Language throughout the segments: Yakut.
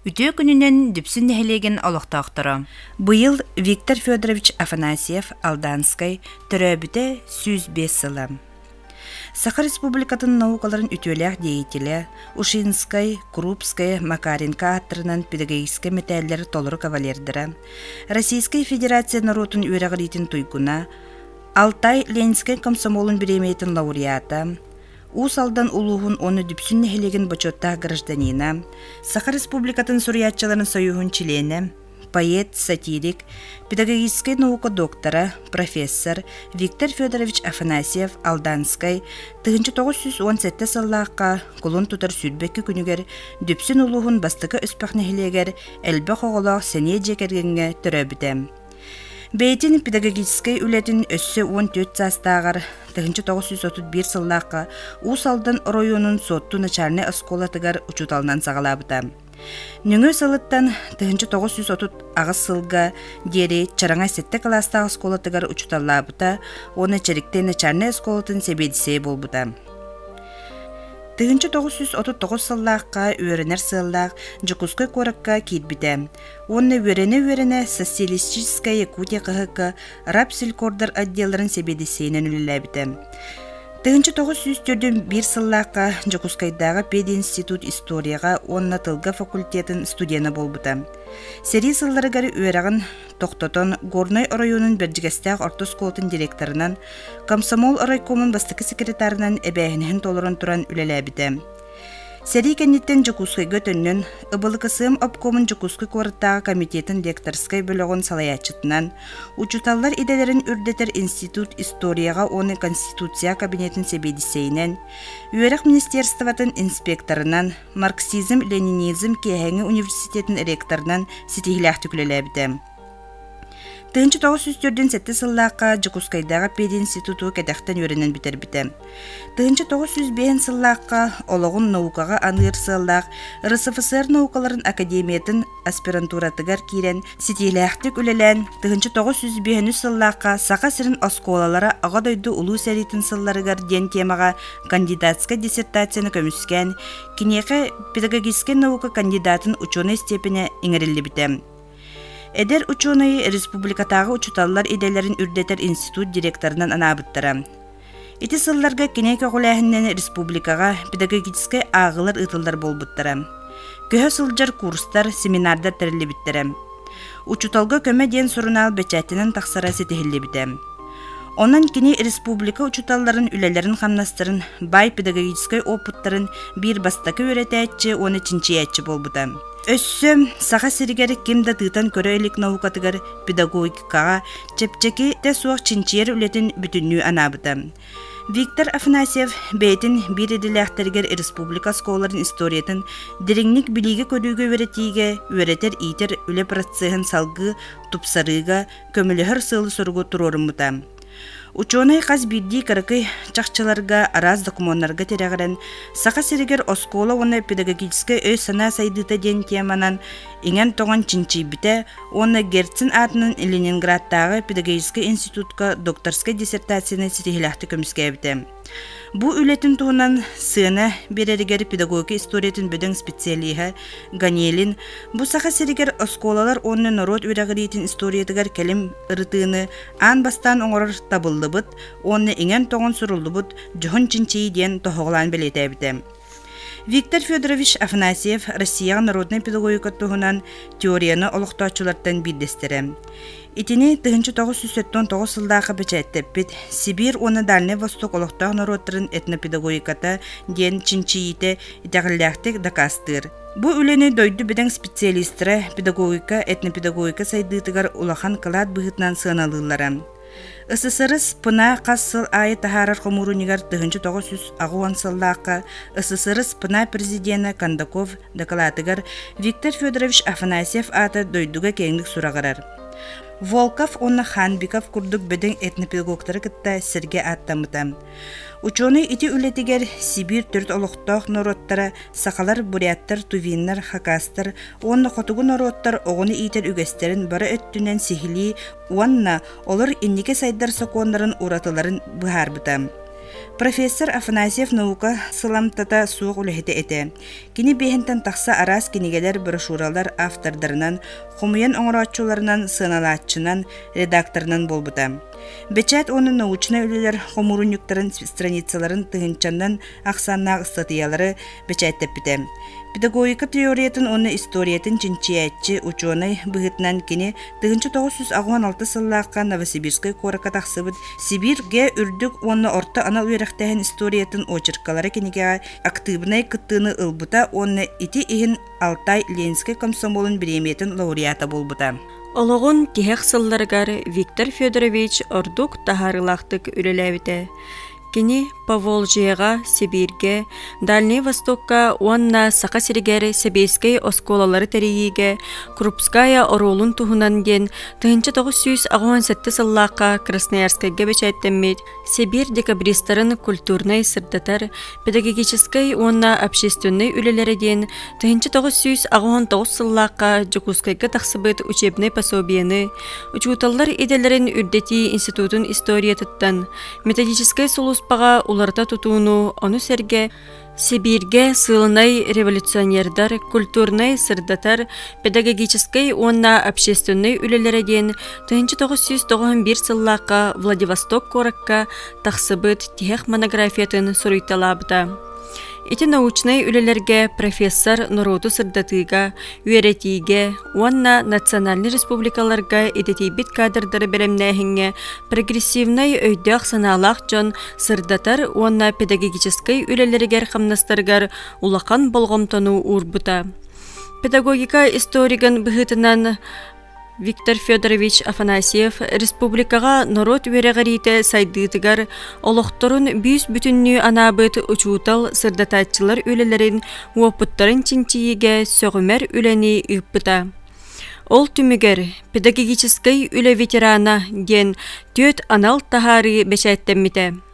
Үтүө күнүнэн Дүпсүн нэһилиэгин олохтоохторо! Быйыл Виктор Федорович Афанасьев Алданскай төрөөбүтэ 105 сыла. Саха Республикатын наукаларын үтүөлээх деятелэ, Ушинскай, Крупская, Макаренко ааттарынан педагогическай мэтээллэр толору кавалердара, Российскай Федерация норуотун үөрэҕириитин туйгуна, Алтай Ленинскэй комсомолун бириэмийэтин лауреата, Уус Алдан улууһун уонна Дүпсүн нэһилиэгин бочуоттаах гражданина, Саха Республикатын суруйааччыларын союһун чилиэнэ, поэт, сатирик, педагогическай наука доктора, профессор Виктор Федорович Афанасьев Алданскай 1917 сыллаахха кулун тутар 22 күнүгэр Дүпсүн улууһун Бастакы Өспөх нэһилиэгэр элбэх оҕолоох сэниэ дьиэ кэргэҥҥэ төрөөбүтэ. Бэйэтин педагогическай үлэтин өссө 14 саастааҕар 1931 сыллаахха Уус Алдан оройуонун Суотту начальнай оскуолатыгар учууталынан саҕалаабыта. Нөҥүө сылыттан 1938 сылга диэри Чараҥай сэттэ кылаастаах оскуолатыгар учууталлаабыта уонна Чэриктэй начальнай оскуолатын сэбиэдиссэйэ буолбута. 1939 сыллаахха үөрэнэр сыаллаах Дьокуускай куоракка киирбитэ. Уонна үөрэнэ-үөрэнэ Социалистическая Якутия хаһыакка рабселькордар отделларын сэбиэдиссэйинэн үлэлээбитэ. 1941 сыллаахха Дьокуускайдааҕы пединститут историяҕа уонна тылга факультетын студена буолбута. Сэрии сылларыгар үөрэҕин тохтотон Горнай оройуонун Бэрдьигэстээх орто оскуолатын директорынан, комсомол райкомун бастакы секретарынан эбээһинэһин толорон туран үлэлээбитэ. Сэрии кэнниттэн Дьокуускайга төннөн, ЫБЛКСМ обкомун Дьокуускай куораттааҕы комитетын лекторскай бөлөҕүн салайааччытынан, учууталлар идэлэрин үрдэтэр институт историяҕа уонна конституция кабинетын сэбиэдиссэйинэн, үөрэх министерствотын инспекторынан, марксизм-ленинизм киэһээҥҥи университетын ректорынан ситиһиилээхтик үлэлээбитэ. 1947 сыллаахха Дьокуускайдааҕы пединституту кэтэхтэн үөрэнэн бүтэрбитэ. 1905 сыллаахха олоҕун наукаҕа аныыр сыаллаах РСФСР наукаларын академиятын аспирантуратыгар киирэн ситиилээхтик үлэлээн 1953 сыллаахха Саха сирин оскуолалара Аҕа дойду Улуу сэриитин сылларыгар диэн темаҕа кандидатскай диссертацияны көмүскээн, киниэхэ педагогическай наука кандидатын учуонай степенэ иҥэриллибитэ. Эдэр учуонайы республикатааҕы учууталлар идэлэрин үрдэтэр институт директорынан анаабыттара. Ити сылларга кини көҕүлээһининэн республикаҕа педагогическай ааҕыылар ыытыллар буолбуттара. Көһө сылдьар курстар, семинардар тэриллибиттэрэ. Учууталга көмө диэн сурунаал бэчээттэнэн тахсара ситиһиллибитэ. Онон кини республика учууталларын үлэлэрин-хамнастарын, баай педагогическай опыттарын биир бастакы үөрэтээччи уонна чинчийээччи буолбута. Өссө Саха сиригэр ким да тыытан көрө илик наукатыгар педагогикаҕа чэпчэкитэ суох чинчийэр үлэтин бүтүннүү анаабыта. Виктор Афанасьев бэйэтин биир идэлээхтэригэр республика оскуолаларын историятын дириҥник билиигэ-көрүүгэ үөрэтиигэ, үөрэтэр-иитэр үлэ процеһын салгыы тупсарыыга көмөлөһөр сыалы-соругу туруоруммута. Учуонай хас биирдии кыракый чахчыларга, араас докумуоннарга тирэҕирэн, Саха сиригэр оскуола уонна педагогическай өй-санаа сайдыыта диэн теманан иҥэн-тоҥон чинчийбитэ уонна Герцен аатынан Ленинградтааҕы педагогическай институтка докторскай диссертацияны ситиһиилээхтик көмүскээбитэ. Бу үлэтин туһунан сыана биэрэригэр педагогика историятын бөдөҥ специалиһа Ганелин бу Саха сиригэр оскуолалар уонна норуот үөрэҕириитин историятыгар кэлим ырытыыны аан бастаан оҥорор табыллыбыт уонна иҥэн-тоҥон суруллубут дьоһун чинчийии диэн тоһоҕолоон бэлиэтээбитэ. Виктор Федорович Афанасьев Россияҕа народнай педагогика туһунан теорияны олохтооччулартан биирдэстэрэ. Итини 1979 сыллаахха бэчээттэппит Сибиир уонна Дальнай Восток олохтоох норуоттарын этнопедагогиката диэн чинчийиитэ итэҕэллээхтик дакаастыыр. Бу үлэни дойду бөдөҥ специалистара педагогика, этнопедагогика сайдыытыгар улахан кылаат быһыытынан сыаналыыллара. СССР ПНА хас сыл аайы таһаарар хомуурунньугар 1980 сыллаахха СССР ПНА президенэ Кондаков дакылаатыгар Виктор Федорович Афанасьев аата дойдуга киэҥник сураҕырар. Волков уонна Ханбиков курдук бөдөҥ этнопедагогтары кытта сэргэ ааттаммыта. Учуонай ити үлэтигэр Сибиир төрүт олохтоох норуоттара сахалар, буряттар, тувиннар, хакастар уонна хотугу норуоттар оҕону иитэр үгэстэрин бары өттүнэн сиһилии уонна олор инники сайдар сокуоннарын уратыларын быһаарбыта. Профессор Афанасьев наука сыламтата суох үлэһитэ этэ. Кини биэһинтэн тахса араас кинигэлэр, брошюралар автордарынан, хомуйан оҥорооччуларынан, сыаналааччынан, редакторынан буолбута. Бэчээт уонна научнай үлэлэр хомуурунньуктарын страницаларын тыһыынчаннан ахсааннаах ыстатыйалары бэчээттэппитэ. Педагогика теориятын уонна историятын чинчийээччи, учуонай быһыытынан кини 1986 сыллаахха Новосибирскай куоракка тахсыбыт Сибииргэ үрдүк уонна орто анал үөрэхтээһин историятын очеркалара кинигэҕэ актыыбынай кыттыыны ылбыта уонна ити иһин Алтай Ленинскэй комсомолун бириэмийэтин лауреата буолбута. Олоҕун тиһэх сылларыгар Виктор Федорович ордук таһаарыылаахтык үлэлээбитэ. Кини Поволжьеҕа, Сибииргэ, Дальнай Востокка уонна Саха сиригэр сэбиэскэй оскуолалары тэрийиигэ Крупская оруолун туһунан диэн 1987 сыллаахха Красноярскайга бэчээттэммит Сибиир декабристарын культурнай-сырдатар, педагогическай уонна общественнай үлэлэрэ диэн 1989 сыллаахха Дьокуускайга тахсыбыт учебнай пособиены учууталлар идэлэрин үрдэтии институтун историятыттан методическай сулууспаҕа уларыта тутууну, ону сэргэ Сибииргэ сыылынай революционердар культурнай-сырдатар, педагогическай уонна общественнай үлэлэрэ диэн 1991 сыллаахха Владивосток куоракка тахсыбыт тиһэх монографиятын суруйталаабыта. Ити научнай үлэлэргэ профессор норуоту сырдатыыга, үөрэтиигэ уонна национальнай республикаларга идэтийбит кадрдары бэлэмнээһиҥҥэ прогрессивнай өйдөөх-санаалаах дьон сырдатар уонна педагогическай үлэлэригэр-хамнастарыгар улахан болҕомтону уурбута. Педагогика историгын быһыытынан Виктор Федорович Афанасьев республикаҕа норуот үөрэҕириитэ сайдыытыгар олохторун бүүс-бүтүннүү анаабыт учуутал сырдатааччылар үлэлэрин уопуттарын чинчийиигэ сөҕүмэр үлэни ыыппыта. Ол түмүгэр «Педагогическай үлэ ветерана» диэн түөрт анал таһаарыы бэчээттэммитэ.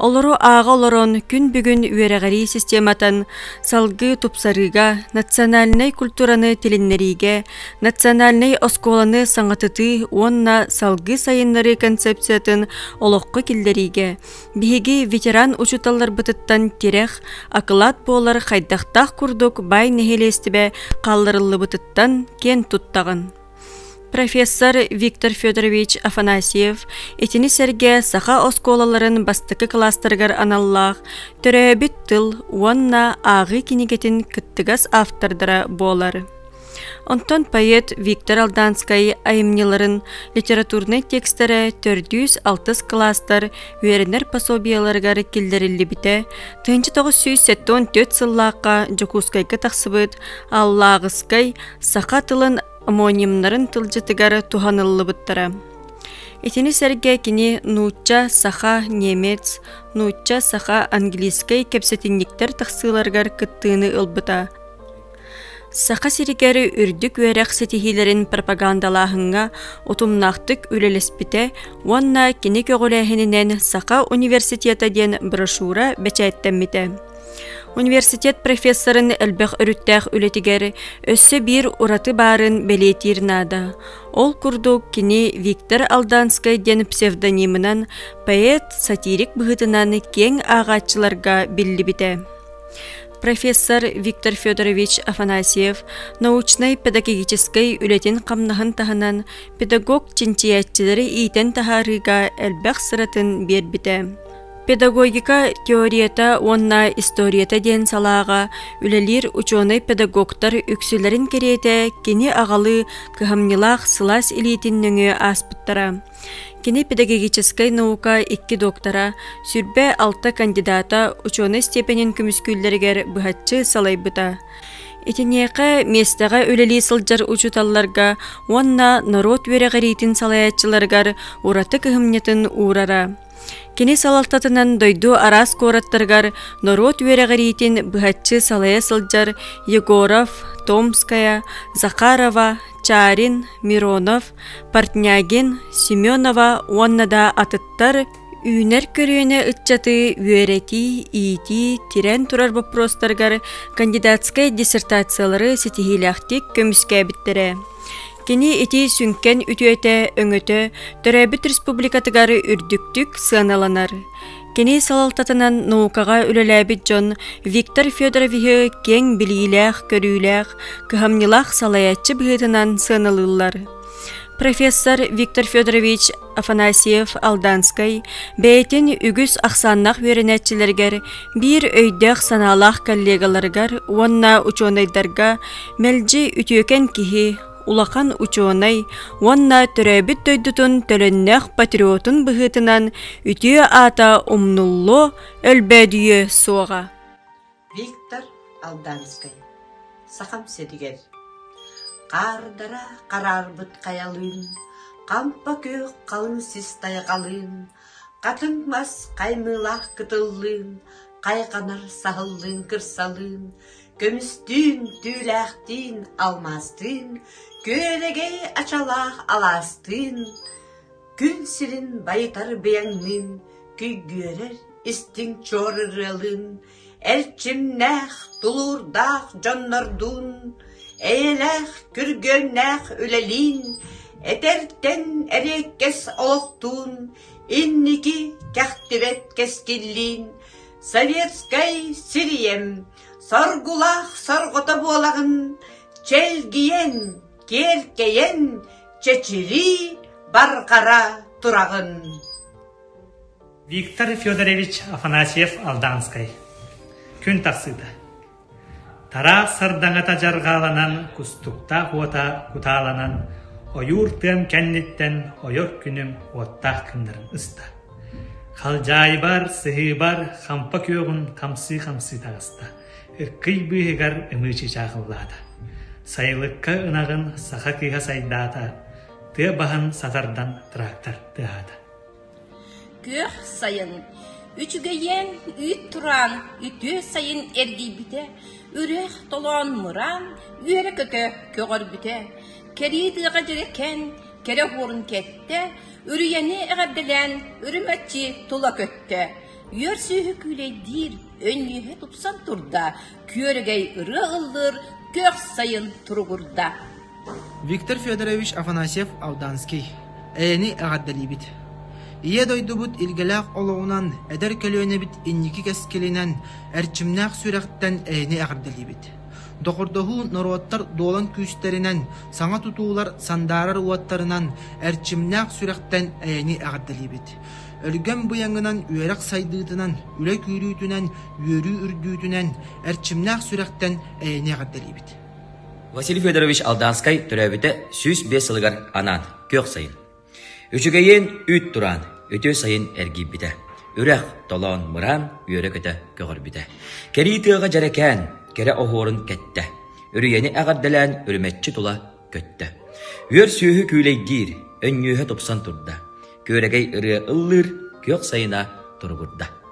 Олору ааҕа олорон күн бүгүн үөрэҕирии систематын салгыы тупсарыыга, национальнай культураны тилиннэриигэ, национальнай оскуоланы саҥатытыы уонна салгыы сайыннарыы концепциятын олоххо киллэриигэ биһиги ветеран учууталларбытыттан тирэх, акылаат буолар хайдахтаах курдук баай нэһилиэстибэ хаалларыллыбытыттан киэн туттаҕын. Профессор Виктор Федорович Афанасьев итини сэргэ саха оскуолаларын бастакы кылаастарыгар аналлаах «Төрөөбүт тыл уонна ааҕыы кинигэтин кыттыгас автордара буолар. Онтон поэт Виктор Алданскай айымньыларын литературнай текстэрэ төрдүс алтыс кылаастар үөрэнэр пособиеларыгар киллэриллибитэ 1974 сыллаахха Дьокуускайга тахсыбыт Аллааҕыскай саха тылын омонимнарын тылдьытыгар туһаныллыбыттара. Итини сэргэ кини нуучча, саха, немец, нуучча, саха, английскай кэпсэтинньиктэр тахсыыларыгар кыттыыны ылбыта. Саха сиригэр үрдүк үөрэх ситиһиилэрин пропагандалааһыҥҥа утумнаахтык үлэлэспитэ уонна кини көҕүлээһининэн Саха университета диэн брошюра бэчээттэммитэ. Университет профессорын элбэх өрүттээх үлэтигэр өссө биир ураты баарын бэлиэтиир наада. Ол курдук кини Виктор Алданскай диэн псевдонимынан поэт, сатирик быһыытынан киэҥ ааҕааччыларга биллибитэ. Профессор Виктор Федорович Афанасьев научнай-педагогическай үлэтин-хамнаһын таһынан педагог чинчийээччилэри иитэн таһаарыыга элбэх сыратын биэрбитэ. Педагогика теорията уонна историята диэн салааҕа үлэлиир учуонай-педагогтар үксүлэрин кэриэтэ кини аҕалыы кыһамньылаах сылаас илиитин нөҥүө ааспыттара. Кини педагогическай наука икки доктора, 26 кандидата учуонай степенин көмүскүүллэригэр быһаччы салайбыта. Итиниэхэ миэстэҕэ үлэлии сылдьар учууталларга уонна норуот үөрэҕириитин салайааччыларыгар ураты кыһамньытын уурара. Кини салалтатынан дойду араас куораттарыгар норуот үөрэҕириитин быһаччы салайа сылдьар Егоров, Томская, Захарова, Чарин, Миронов, Портнягин, Семенова уонна да атыттар үүнэр көлүөнэ ыччаты үөрэтии, иитии, тирээн турар боппуруостарыгар кандидатскай диссертациялары ситиһиилээхтик көмүскээбиттэрэ. Кини ити сүҥкэн үтүөтэ, өҥөтө төрөөбүт республикатыгар үрдүктүк сыаналанар. Кини салалтатынан наукаҕа үлэлээбит дьон Виктор Федоровиһы киэҥ билиилээх-көрүүлээх, кыһамньылаах салайааччы быһыытынан сыаналыыллар. Профессор Виктор Федорович Афанасьев Алданскай бэйэтин үгүс ахсааннаах үөрэнээччилэригэр биир өйдөөх-санаалаах коллегаларыгар уонна учуонайдарга мэлдьи үтүөкэн киһи, улахан учуонай уонна төрөөбүт дойдутун төлөннөөх патриотун быһыытынан үтүө аата умнуллуо, өлбөөдүйүө суоҕа. Виктор Алданскай Сахам сиригэр Хаардара хараарбыт хайалыын, хампа күөх халыҥ сис тайҕалыын, хатыҥ мас хаймыылаах кытыллыын, хайҕанар саһыллыын кырсалыын, көмүстүүн, түүлээхтиин, алмаастыын, күөрэгэй ачалаах алаастыын, күн сирин байытар быйаҥныын, күйгүөрэр истиҥ чуор ырыалыын, эрчимнээх, тулуурдаах дьоннордуун, эйэлээх, күргүөмнээх үлэлиин, этэртэн эриэккэс олохтуун, инники кэхтибэт кэскиллиин, советскай сир ийэм соргулаах сорҕото буолаҕын, чэлгийэн, киэркэйэн, чэчирии барҕара тураҕын. Виктор Федорович Афанасьев-Алданскай Күн тахсыыта Тараах сардаҥата дьарҕааланан, кустуктаах уота кутааланан, ойуур тыам кэнниттэн ойор күнүм уоттаах кыннарын ыста. Халдьаайыбар, сыһыыбар хампа күөҕүн хамсыы-хамсыы таҕыста, ыккый быыһыгар ымыы чыычаахыллаата. Сайылыкка ынаҕын саха кыыһа сайдаата, тыа баһын сатардан трактор тыаһаата. Күөх сайын үчүгэйиэн үүт тураан, үтүө сайын эргийбитэ, үрэх толоон мыраан, үөрэ-көтө көҕөрбүтэ, кэрии тыаҕа дьэрэкээн, кэрэ оһуорун кэттэ, үрүйэни эҕэрдэлээн үрүмэччи тула көттө. Үөр сүөһү күүлэйдиир, өнньүөһэ тупсан турда, күөрэгэй ырыа ыллыыр, күөх сайын туругурда. Виктор Федорович Афанасьев Алданский Эйэни эҕэрдэлиибит! Ийэ дойдубут илгэлээх олоҕунан, эдэр көлүөнэбит инники кэскилинэн, эрчимнээх сүрэхтэн эйэни эҕэрдэлиибит! Доҕордоһуу норуоттар дуолан күүстэринэн, саҥа тутуулар сандаарар уоттарынан, эрчимнээх сүрэхтэн эйэни эҕэрдэлиибит! Өлгөм быйаҥынан үөрэх сайдыытынан, үлэ күүрүүтүнэн, үөрүү үрдүүтүнэн, эрчимнээх сүрэхтэн эйэни эҕэрдэлиибит! Василий Федорович Алданскай төрөөбүтэ 105 сылыгар анаан күөх сайын. Үчүгэйин үүт тураан, үтүө сайын эргийбитэ. Үрэх, толоон, мыраан үөрэ-көтө көҕөрбүтэ. Кэрии тыаҕа дьэрэкээн, кэрэ оһуорун кэттэ. Үрүйэни эҕэрдэлээн үрүмэччи тула көттө. Үөр сүөһү күүлэйдиир, өнньүөһэ тупсан турда. Күөрэгэй ырыа ыллыыр, күөх сайына туругурда.